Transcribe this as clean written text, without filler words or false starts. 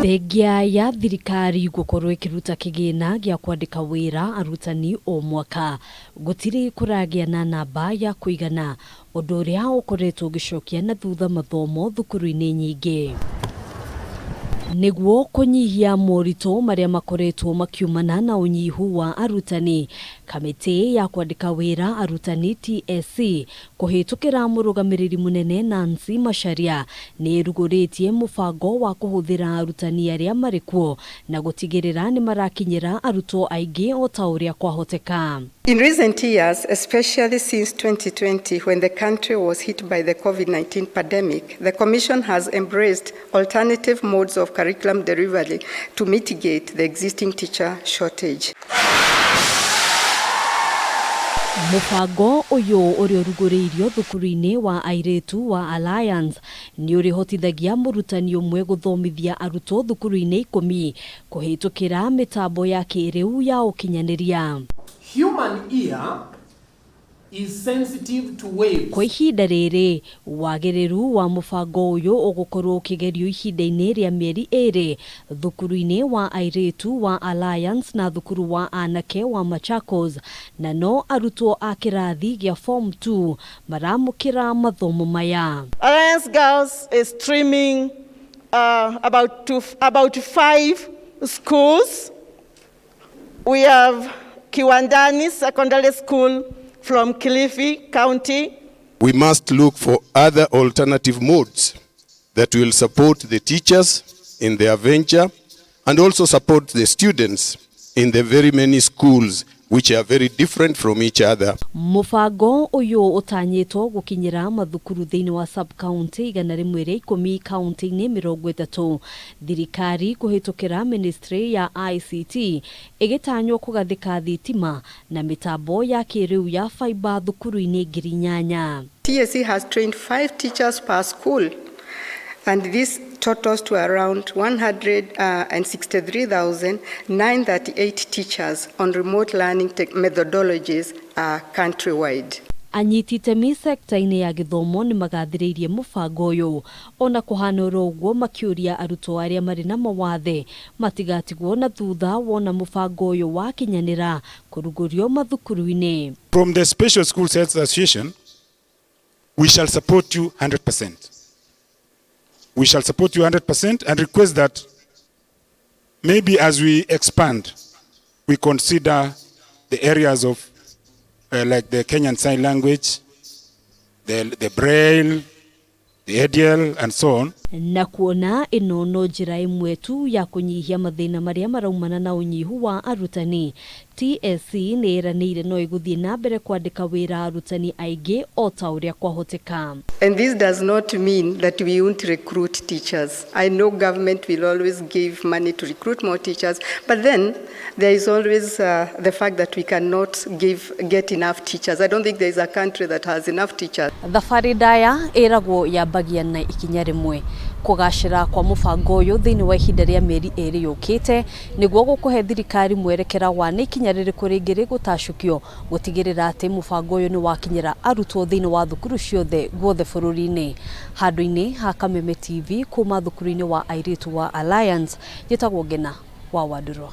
Thengia ya thirikari gũkorwo ĩkĩruta kĩgĩna gĩa kwandĩka wĩra arutani o mwaka, gũtirĩ kũragĩa na namba ya kũigana, ũndũ ũrĩa ũkoretwo ũgĩcokia na thutha mathomo thukuru-inĩ nyingĩ. Nĩguo kũnyihia moritũ marĩa makoretwo makiumana na ũnyihu wa arutani, kamĩtĩ ya kwandĩka wĩra arutani TSC kũhĩtũkĩra mũrũgamĩrĩri mũnene Nancy Macharia nĩ ĩrugũrĩtie mũbango wa kũhũthĩra arutani arĩa marĩ kuo na gũtigĩrĩra nĩ marakinyĩra arutwo aingĩ o ta ũrĩa kwahoteka. In recent years, especially since 2020, when the country was hit by the COVID-19 pandemic, the Commission has embraced alternative modes of curriculum delivery to mitigate the existing teacher shortage. Mũbango ũyũ ũrĩa ũrugũrĩirio thukuru-inĩ wa airĩtu wa Alliance nĩ ũrĩhotithagia mũrutani ũmwe gũthomithia arutwo thukuru-inĩ 10 kũhĩtũkĩra mĩtambo ya kĩrĩu ya ũkinyanĩria. Human ear is sensitive to waves. Kwa ihinda rĩrĩ, wagĩrĩru wa mũbango ũyũ ũgũkorwo ũkĩgerio ihinda-inĩ rĩa mĩeri 2 thukuru-inĩ wa airĩtu wa Alliance na thukuru wa anake wa Machakos, na no arutwo a kĩrathi gĩa form 2 maramũkĩra mathomo maya. Alliance Girls is streaming about 5 schools. We have Kiwandani Secondary School from Kilifi County. We must look for other alternative modes that will support the teachers in their venture and also support the students in the very many schools which are very different from each other. Mũbango ũyũ ũtanyĩtwo gũkinyĩra mathukuru thĩinĩ wa sub-county 110 county-inĩ 30. Thirikari kũhĩtũkĩra ministry ya ICT ĩgĩtanywo kũgathĩka thitima na mĩtambo ya kĩrĩu ya fiber thukuru-inĩ 8,000. TSC has trained 5 teachers per school, and this totals to around 163,938 teachers on remote learning methodologies countrywide. Anyiti itemi sekta-inĩ ya gĩthomo nĩ magathĩrĩirie mũbango ũyũ ona kũhana oro ũguo makĩũria arutwo arĩa marĩ na mawathe matigatigwo na thutha wona mũbango ũyũ wakinyanĩra kũrugũrio mathukuru-inĩ. From the Special Schools Health Association, we shall support you 100%. We shall support you 100% and request that maybe as we expand, we consider the areas of like the Kenyan Sign Language, the Braille, the ADL, and so on. Na kuona ĩno no njĩra ĩmwe tu ya kũnyihia mathĩna marĩa maraumana na ũnyihu wa arutani, TSC nĩ ĩranĩire no ĩgũthiĩ na mbere kwandĩka wĩra arutani aingĩ o ta ũrĩa kwahoteka. And this does not mean that we won't recruit teachers. I know government will always give money to recruit more teachers, but then there is always the fact that we cannot get enough teachers. I don't think there is a country that has enough teachers. Thabarĩ ndaya ĩragwo yambagia na ikinya rĩmwe. Kũgacĩra kwa mũbango ũyũ thĩinĩ wa ihinda rĩa mĩeri 2 yũkĩte nĩguo gũkũhe thirikari mwerekera wa nĩ ikinya rĩrĩkũ rĩngĩ rĩgũtacũkio gũtigĩrĩra atĩ mũbango ũyũ nĩ wakinyĩra arutwo thĩinĩ wa thukuru ciothe guothe bũrũri-inĩ. Handũ-inĩ ha Kameme TV kuma thukuru-inĩ wa airĩtu wa Alliance, njĩtagwo Ngena wa Wandũrwa.